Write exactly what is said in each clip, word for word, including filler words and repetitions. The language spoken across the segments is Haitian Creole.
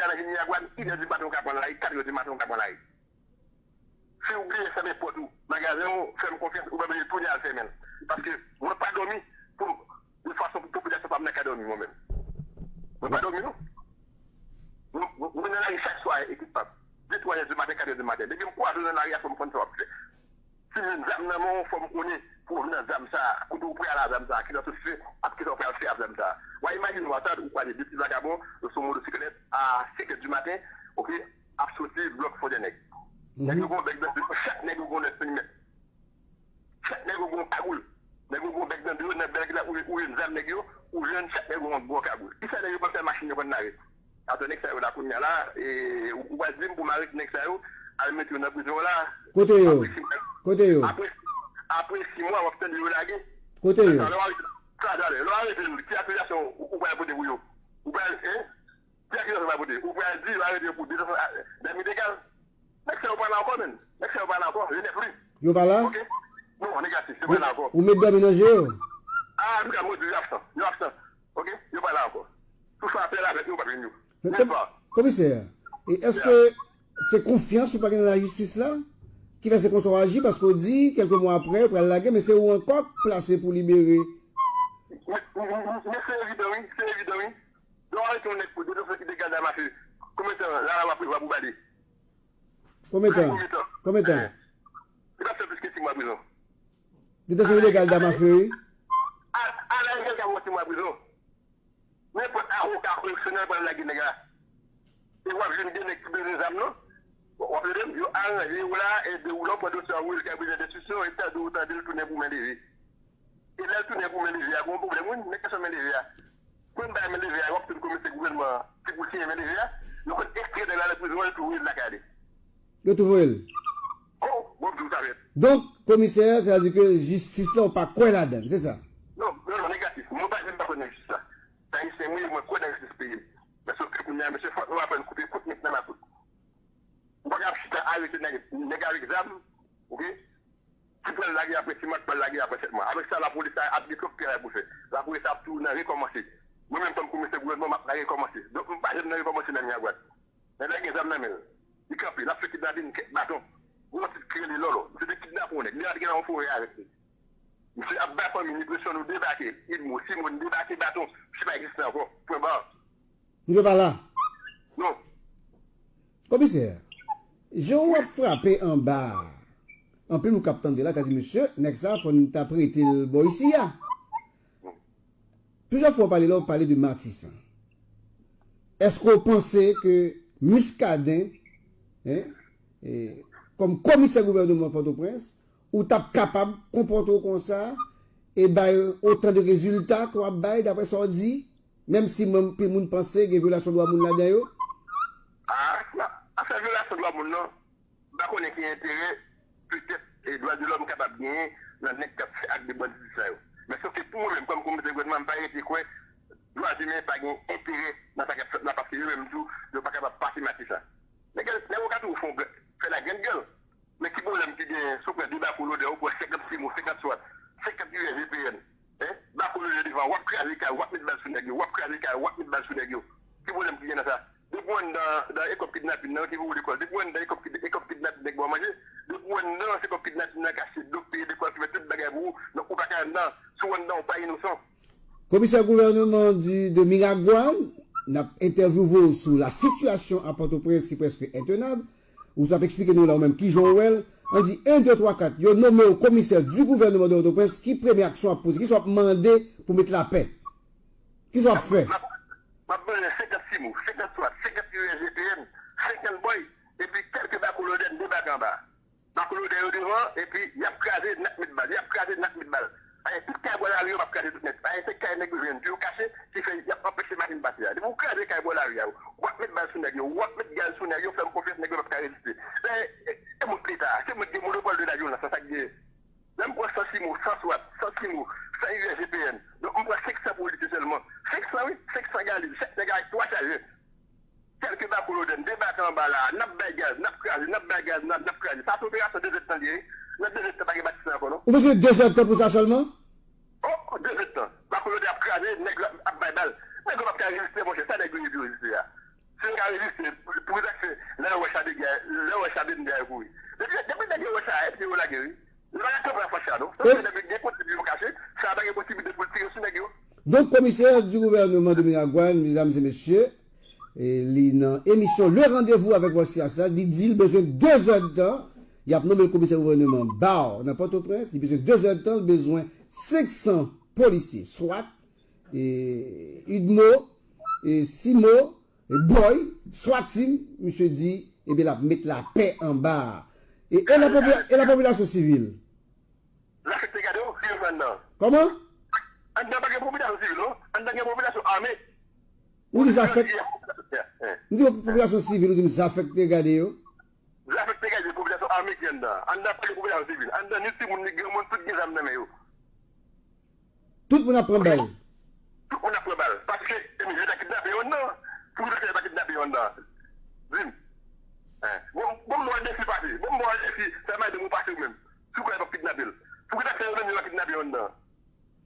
Kay la vin Miragwàn, inè di maten ou ka pran lari, katrè di maten ou ka pran lari. Si w bliye fèmen pòt ou, magazen w, fè m konfyans, ou pa bezwen tounen al fèmen l. Paske mwen pa dòmi pou, de fason pou popilasyon pa m nan ka dòmi mwen menm. Mwen pa dòmi non. Mwen, mwen, mwen nan lari chak swa, ekip pa m. De twa è di maten, katrè di maten. Depi m kwaze w nan lari a, fò m konn sa w ap fè. Si m jwenn zam nan men w, fò m konnen pou w vin ak zam sa a, kote w pral ak zam sa a, kilè w sot fè, ak kisa w pral fè ak zam sa a. W a imajine w atè, ou kwaze de ti vagabon, yo sou motosiklèt, a senk è di maten, oke, ap soti blòk Fondènèg. Nèg yo gon bèk nan do yo, chak nèg yo gon nèf milimèt. Chak nèg yo gon kagoul. Nèg yo gon bèk nan do yo, nan bèk la, ou, ou jwenn zam nèg yo, ou jwenn chak nèg yo gon, gon kagoul. Kisa nèg yo konn fè machin yo konn lage? Atò nèg sa yo la kounye a la, e, ou, ou pral di m pou m arete nèg sa yo, al mete yo nan prizon la. Kote yo? Apre sis mwa, Kote yo? Apre, apre sis mwa, w ap tande yo lage. Kote yo? Sa, lè w arete, sa, sa, lè w arete yo, ki akizasyon ou, ou pral pote pou yo? Ou pral, hein? Ki akizasyon w pral pote? Ou pral di yo arete yo pou detann a, dam ilegal? Nèg sa yo pa la ankò, menn. Nèg sa yo pa la ankò. Yo nèf li. Yo pa la? Ok. Non, negatif, yo pa la ankò. Ou met dòmi nan je yo? Ah, antouka, mwen di yo absan. Yo absan. Ok? Yo pa la ankò. Sou sa, apèl avèk yo, w ap jwenn yo. Men, Nèt pa. Komisè, e èske se konfyans ou pa gen nan lajistis la? Ki fè se konsa w aji, paske w di, kèlke mwa apre, yo pral lage, men se ou ankò k plase pou libere. Men, men, men, men se evidan, wi. Se evidan, wi. Lè w arete yon nèg pou detann ilegal dam afe, konbyen tan lala w ap prevwa pou ba li? Konbyen tan? Konbyen tan? Konbyen tan? Eh. Li p ap fè plis ke sis mwa prizon. Detansyon ilegal dam afe, wi. A, a la ilegal dam sis mwa prizon. Nenpòt avoka koreksyonèl pral lage nèg la. E w ap jwenn de nèg ki bezwen zam nan. W ap tande m, yo aranje yo la, e dewoule yon pwòdoswa, wi, l ka bezwen enstriksyon, e tande w tande l tounen pou men leve. E lè l tounen pou men leve a, gen yon pwoblèm, wi, men kesyon men leve a. Pou m bay men leve a, w ap tann komisè gouvènman an ki pou siyen men leve a, yo konn ekstrè nèg la nan prizon an, yo tou voye l lakay li. Yo tou voye l. Oh, bon, m di w sa nèt. Donk, komisè, sa vle di ke jistis la, ou pa kwè ladan l, se sa? Non, non, non, negatif. Mwen pa janm pa kwè nan jistis la. Se Ayisyen m ye, mwen kwè nan jistis peyi m. Men sof ke kounye a, mesye, fòk nou aprann koupe kout nèg nan makout. Ou pa ka ap chita arete nèg, nèg avèk zam, ok? Ki pral lage apre sis mwa, ki pral lage apre sèt mwa. Avèk sa, lapolis la ap gen twòp travay pou fè. Lapolis la ap toujou nan rekòmanse. Mwen menm, kòm komisè gouvènman, m ap nan rekòmanse. Donk, m pa janm nan rekòmanse nan Miragwàn. Nèg la gen zam nan men l. Li kanpe, l ap fè kidnapin, kèk baton. Gon ti k rele Lòlò. Misye te kidnape yon nèg. Li al gen nan yon forè avèk li. Misye ap bay fanmi li presyon, nou debake. Idmo, Simòn, debake baton. Misye pa egziste ankò. Pwen ba. Misye pa la. Non. Komisè, jan w ap frape anba a, anpil moun k ap tande la ka di, mesye, nèg sa, fò n ta prete l bò isi a. Plizyè fwa w pale la, w pale de Matisan. Èske w panse ke Muscadin, en, e, kòm komisè gouvènman Pòtoprens, ou t ap kapab konpòte w konsa e bay otan de rezilta ke w ap bay, daprè sa w di, menm si anpil moun panse gen vyolasyon dwa moun ladan yo? Ah, afè vyolasyon dwa moun nan, m pa konnen ki enterè, petèt, e dwa de lòm kapab genyen nan nèg k ap fè ak de banditis sa yo. Men sòf ke pou mwen menm, kòm komisè gouvènman, m pa rete kwè dwa imen pa gen enterè nan sa k ap fèt la, paske yo menm tou, yo pa kapab pase Matisan. Nèg, nèg yo ka toujou fè yon gè-, fè lagrenn gèl. Men ki pwoblèm ki genyen si w pran de bako lodè, ou pran senkant simo, senkant swat, senkant U S G P N, en? Bako lodè devan, w ap kraze kay, w ap met bal sou nèg yo, w ap kraze kay, w ap met bal sou nèg yo. Ki pwoblèm ki gen nan sa? Depi w anndan, dan ekòp kidnapin nan, ki voye w lekòl. Depi w anndan ekòp kid-, ekòp kidnapin nèg ba w manje. Depi w anndan, se ekòp kidnapin nan k achte dlo, k peye lekòl, ki fè tout bagay pou ou. Donk, ou pa ka anndan. Si w anndan, ou pa inosan. Komisè gouvènman di, de Miragwàn, n ap entèvyouve w sou la sitiyasyon a Pòtoprens ki prèske entenab. Ou sa ap eksplike nou la ou menm kijan w wè l. Ann di en, de, twa, kat. Yo nonmen w komisè du gouvernement de Port-au-Prince. Ki premye aksyon w ap poze? Kisa w ap mande pou met lapè? Kisa w ap fè? M ap, m ap mande senkant simo, senkant swat, senkant U S G P N, senkant bòy, epi kèlke bako lodè n debake anba. Bako lodè yo devan, epi y ap kraze, n ap met bal, y ap kraze, n ap met bal. Ayen, tout kay bò lari yo, m ap kraze tout nèt. Ayen, se kay nèg yo jwenn pou yo kache, ki fè y ap anpeche machin pase a. Depi w kraze kay bò lari a yo, w ap met bal sou nèg yo, w ap met gaz sou nèg yo, fè m konfyans, nèg yo p ap ka reziste. E, e, e mwen k Leta a, se mwen k gen monopòl de lavyolans, se sa k genyen. Lè m pran san simo, san swat, san simo, san U S G P N. Donk, m pran senk san polisye sèlman. Senk san, wi, senk san gade, chak nèg avèk twa chajè. Kèlke bako lodè n debake anba la a, n ap bay gaz, n ap kraze, n ap bay gaz, n ap, n ap kraze. Sa se operasyon de zèd tan li ye, wi. Nan de zèd tan, pa gen Matisan ankò, non. Ou bezwen de zèd tan pou sa sèlman? Oh, de zèd tan. Bako lodè ap kraze, nèg yo ap, ap bay bal. Nèg yo p ap ka reziste, monchè. Sa nèg yo ye pou yo reziste a? Si yo ka reziste, pou, pou reziste, lè yo wè sa de gè, lè yo wè sa de gè yo kouri. Depi, depi nèg yo wè sa, epi yo lage, wi. Yo pa ka kanpe an fas sa, non. Paske nèg yo gen kote pou yo kache, sa pa gen posiblite pou l tire sou nèg yo. Donk, komisè di gouvènman de Miragwàn, medam e mesye, e li nan emisyon Le Rendez-vous avec Volcy Asad, li di l bezwen de zè d tan, y ap nonmen l komisè gouvènman ba w nan Pòtoprens, li bezwen de zè d tan, l bezwen senk san polisye, swat, e, UDMO, e, CIMO, e, BOI, SWAT team, misye di, ebyen, l ap met lapè anba. E, e la popila-, e la popilasyon sivil? Zafèk te gade w, si yo pran nan. Kòman? Anndan pa gen popilasyon sivil, non. Anndan gen popilasyon ame. Ou di zafèk, m di w popilasyon sivil, ou di m zafèk te gade yo? Zafèk te gade popilasyon ame ki anndan. Anndan pa gen popilasyon sivil. Anndan ni timoun, ni granmoun, tout gen zam nan men yo. Tout moun ap pran bal. Tout moun ap pran bal. Paske, e, yo ta kidnape yo anndan. Pou yo ta pa kidnape yo anndan. Di m. Bon, bon, m ba w defi pase. Bon, m ba w defi. Fè madanm ou pase ou menm. Si w kwè yo p ap kidnape l. Pou ki ta fè yo menm yo pa kidnape yo anndan?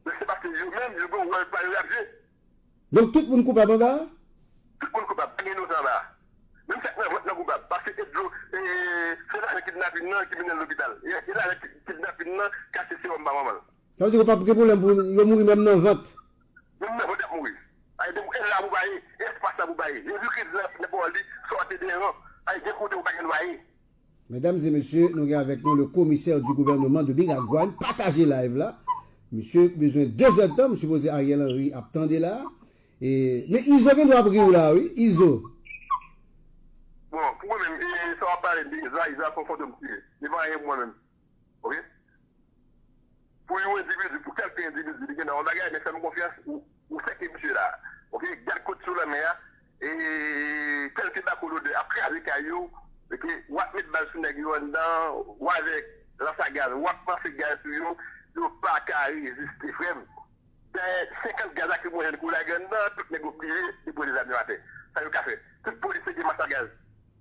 Men se paske yo menm, yo gen wòl pa yo y ap jwe. Donk, tout moun koupab anba a? Tout moun koupab, pa gen inosan anba a. Menm sa k nan vant nan koupab, paske e dlo, e, se lajan kidnapin nan ki mennen l lopital. E, e lajan ki-, kidnapin nan k achte sewòm ba manman l. Sa vle di yo p ap gen pwoblèm pou yo mouri menm nan vant. Menm nan vant y ap mouri. Ay, de, e la pou ba ye, e espas la pou ba ye. Jezikri di nan, nan pawòl li, sòti devan. Ay, gen kote ou pa gen dwa ye. Medam e mesye, nou gen avèk nou le commissaire du gouvernement de Miragwàn. Pataje live la. Misye bezwen de zè d tan, m sipoze Ariel Henry ap tande la. E, men Izo gen dwa ap ri w la, wi. Izo. Bon, pou mwen menm, e, sa w ap pale de Izo, Izo se yon fantom li ye. Li pa anyen pou mwen menm. Oke? Pou yon endividi, pou kèlke endividi, li gen nan yon bagay, men fè m konfyans, ou, ou sèke misye la. Oke? Gad kot sou lanmè a, e kèlke bako lodè ap kraze kay yo, oke? W ap met bal sou nèg yo anndan, w avèk lans a gaz, w ap lanse gaz sou yo, yo pa ka reziste, frè m. Dèyè senkant gaz lakrimojèn ke w lage anndan, tout nèg yo pliye, depoze zam yo atè. Sa yo ka fè? Tout polisye gen mas a gaz.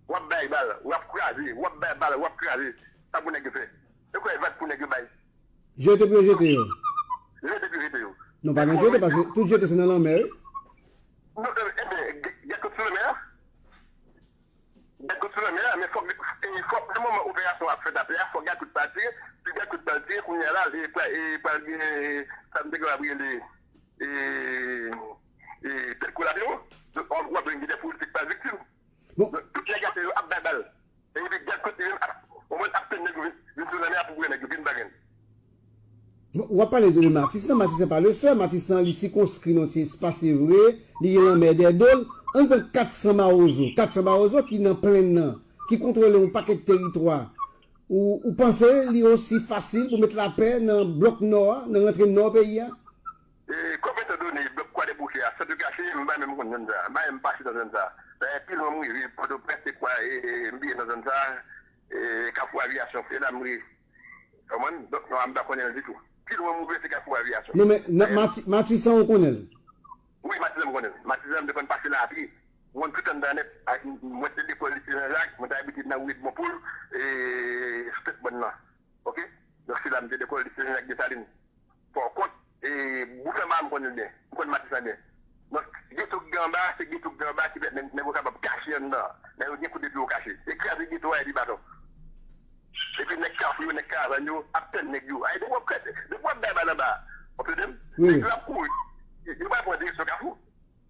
W ap bay bal, w ap kraze, w ap bay bal, w ap kraze. Sa pou nèg yo fè? E kwè vag pou nèg yo bay? Jete pou yo jete yo. Jete pou yo jete yo. Non, pa gen jete, paske tout jete se nan lanmè, wi. Non, e, ebyen, gè-, gèt kot sou lanmè a. Gèt kot sou lanmè a, men fòk, e, fòk nan moman operasyon ap fèt atè a, fòk gèt kot bal tire, si gèt kot bal tire, kounye a la, e, pral, e, pral gen, e, sa m te kapab rele, e, e, tèt kolatero. Donk, w ap jwenn gen de politik pa viktim. Bon. Donk, tout nèg atè yo ap bay bal. Epi gad kote yo ap, konprann, ap tann nèg yo vin, vin sou lanmè a pou pran nèg yo, vin bagen. Bon, w ap pale de Matisan, Matisan pa le sèl, Matisan li sikonskri nan ti espas, se vre, li gen lanmè dèyè do l. Ann pran kat san mawozo, kat san mawozo ki nan plenn nan, ki kontwole yon pakèt teritwa. Ou, ou panse li osi fasil pou met lapè nan blòk nò a, nan rantre nò peyi a? E, kòm etan done, blòk Kwa Debouche a, Sante Kache, m pa menm konn zòn sa a. M pa menm pase nan zòn sa a. Dayè, pi lwen m rive, Pòtoprens, se Kwa, e, e, m vire nan zòn sa a, e, Kafou Aviyasyon, se la m rive. Konprann? Donk, non, m pa konnen l ditou. Pi lwen m rive, se Kafou Aviyasyon. Non, men, nan Mati-, Matisan, ou konnen l? Wi, Matisan, m konnen l. Matisan, m te konn pase la a pye. M konn tout anndan nèt. Ak, mwen te lekòl Lise Janjak, mwen te abite nan ri Edmond Paul, e, sou tèt bòn nan. Oke? Donk, se la m te lekòl Lise Janjak Desalin. Fò w kont, e, bout anba a m konn li byen. M konn Matisan byen. Donk, geto k gen anba a, se geto k gen anba a ki pèmèt nèg, nèg yo kapab kache anndan. Nèg yo gen kote pou yo kache. E kraze geto a epi baton. Epi nèg Kafou yo, nèg karavàn yo ap tann nèg yo. Ay, depi w ap kraze, depi w ap bay bal anba a, w ap tande m? Wi. Nèg yo ap kouri. Yo pral pran direksyon Kafou.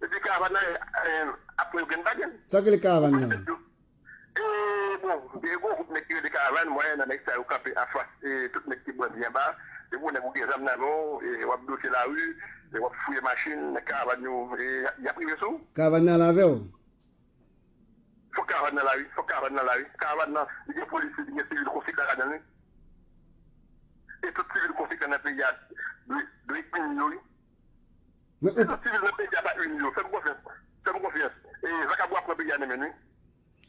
Epi karavàn nan, e, ap pran yo grenn pa grenn. Sa k rele karavàn nan? E, bon, gen yon gwoup nèg ki rele karavàn, mwen, nan nèg sa yo kanpe anfas, e, tout nèg ki bandi anba. Depi yon nèg ou gen zam nan men w, e, w ap bloke lari, e, w ap fouye machin, nèg karavàn yo, e, y ap rive sou ou. Karavàn nan al avè w? Fòk karavàn nan la wi, fòk karavàn nan la wi. Karavàn nan, li gen polisye, li gen sivil konsekan ladan l wi. E tout sivil konsekan nan peyi a dwe, dwe ini yo wi. Men e tout sivil nan peyi a pa ini yo. Fè m konfyans. Fè m konfyans. E vakabon ap pran peyi a nan men n wi.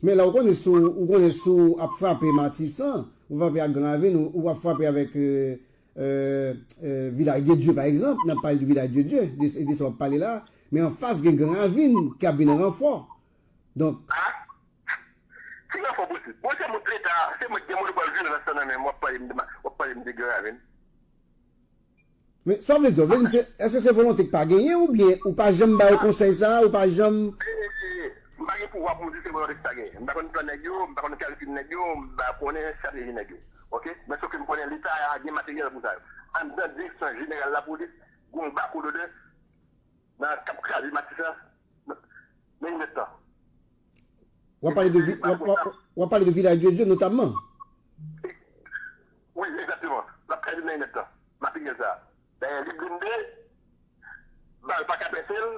Men la, ou konnen si w, ou konnen si w ap frape Matisan, ou frape ak Gran Ravin, ou, ou ap frape avèk, euh, euh, euh, Vilaj de Dye, pa egzanp, n ap pale de Vilaj de Dye, de, de sa w ap pale la, men anfas gen Gran Ravin k ap vin an ranfò. Donk, ah, ki ranfò posib? Bon, se moun Leta, se mwen ki gen monopòl vyolans lan nan men m, w ap pale m de ma-, w ap pale m de Gran Ravin. Men, sa w vle di, w vle di m se, èske se volonte k pa genyen oubyen ou pa janm ba yo konsèy sa a, ou pa janm... E, e, e, M pa gen pouvwa pou m di se mwen ki ta genyen. M pa konn plan nèg yo, m pa konn kalkil nèg yo, m pa konnen estrateji nèg yo. Oke? Men sof ke m konnen Leta a gen materyèl pou sa yo. Anndan direksyon jeneral lapolis, gen yon bako lodè nan k ap kraze Matisan nan inèdtan. W ap pale de, w ap, w ap, w ap pale de Vilaj de Dye notamman. Wi, egzakteman. L ap kraze nan inèdtan. Materyèl sa a. Dayè li blende, bal pa ka pèse l,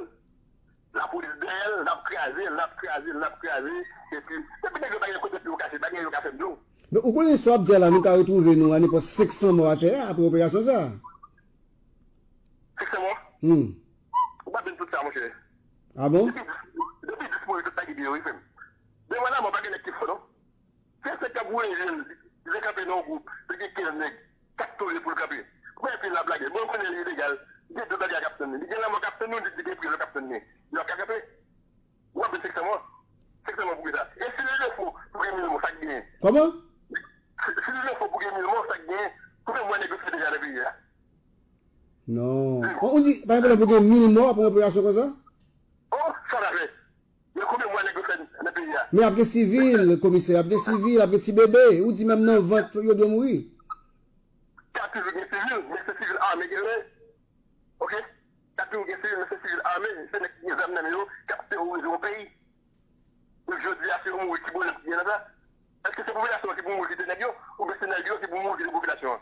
lapolis dèyè l, l ap kraze, l ap kraze, l ap kraze. Epi, depi nèg yo pa gen kote pou yo kache, pa gen yo ka fè m di w. Men ou konnen sa w ap di a la, nou ka retwouve nou a nenpòt senk san mò atè a apre operasyon sa a. Senk san mò? Hmm. Ou pa jwenn tout sa, monchè. Ah bon? Depi dis, depi dis mouri, tout sa ki byen, wi, frè m. Devan lanmò, pa gen nèg ki fò, non. Se sa k ap woule jèn, li kanpe nan yon gwoup, li gen kenz nèg, k ap toujou pou l kanpe. Ou wè epi l ap lage. Bon, konnen li ilegal, gen de bagay k ap tann li. Li gen lanmò k ap tann li, li gen prizon k ap tann li. Li p ap ka kanpe. Ou ap jwenn senk san mò. Senk san mò pou kisa? E si li defo pou gen mil mò, sa k genyen? Kòman? Si, si li defo pou gen mil mò, sa k genyen? Konbyen mwa nèg yo fè deja nan peyi a? Non. Ou di, pa egzanp, pou gen mil mò apre yon operasyon konsa? Oh, sa n a fè. Men konbyen mwa nèg yo fè nan peyi a? Men ap gen sivil, komisè, ap gen sivil, ap gen ti bebe. Ou di menm nan vant yo dwe mouri. Ka toujou gen sivil, men se sivil ame genyen. Oke? Ka toujou gen sivil, men se sivil ame, se nèg ki gen zam nan men yo, k ap teworize yon peyi. Donk, jodi a, se yon mouri ki pwoblèm ki gen nan sa. Èske se popilasyon an ki pou mouri kite nèg yo, oubyen se nèg yo ki pou mouri kite popilasyon an?